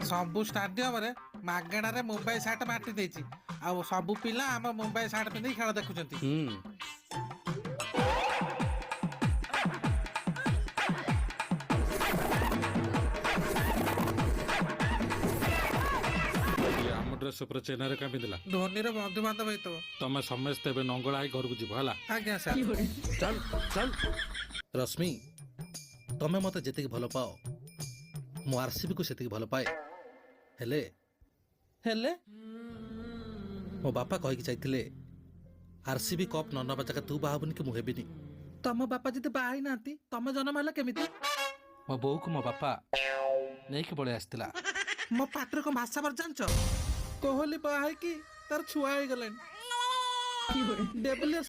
ସବୁ ଷ୍ଟାଡିୟମରେ ମାଗଣାରେ ମୁମ୍ବାଇ ସାର୍ଟ ବାଣ୍ଟି ଦେଇଛି, ଆଉ ସବୁ ପିଲା ଆମ ମୁମ୍ବାଇ ସାର୍ଟ ପିନ୍ଧିକି ଖେଳ ଦେଖୁଛନ୍ତି। ଇଏ ଆମ ଡ୍ରେସ୍ ଉପରେ ଚେନ୍ନାଇରେ କାଇଁ ପିନ୍ଧିଲା? ଧୋନିର ବନ୍ଧୁବାନ୍ଧବ ହେଇଥିବ। ତମେ ସମସ୍ତେ ଏବେ ନଙ୍ଗଳା ହେଇ ଘରକୁ ଯିବ, ହେଲା? ଆଜ୍ଞା ସାର୍। ଚାଲ ଚାଲ। ରଶ୍ମି, ତମେ ମତେ ଯେତିକି ଭଲ ପାଅ, ମୁଁ ଆରସିବିକୁ ସେତିକି ଭଲ ପାଏ। ହେଲେ ହେଲେ ମୋ ବାପା କହିକି ଯାଇଥିଲେ, ଆରସିବି କପ୍ ନ ନେବା ଯାକେ ତୁ ବାହା ହେବୁନି କି ମୁଁ ହେବିନି। ତମ ବାପା ଯଦି ବାହା ହେଇନାହାନ୍ତି, ତମେ ଜନ୍ମ ହେଲା କେମିତି? ମୋ ବୋଉକୁ ମୋ ବାପା ନେଇକି ପଳେଇ ଆସିଥିଲା। ମୋ ପାଟିରେ କଣ ଭାଷା ବାର ଜାଣିଛ? କୋହଲି ବାହା ହେଇକି ତାର ଛୁଆ ହେଇଗଲାଣି। ଡେଭିଲିୟର୍ସ।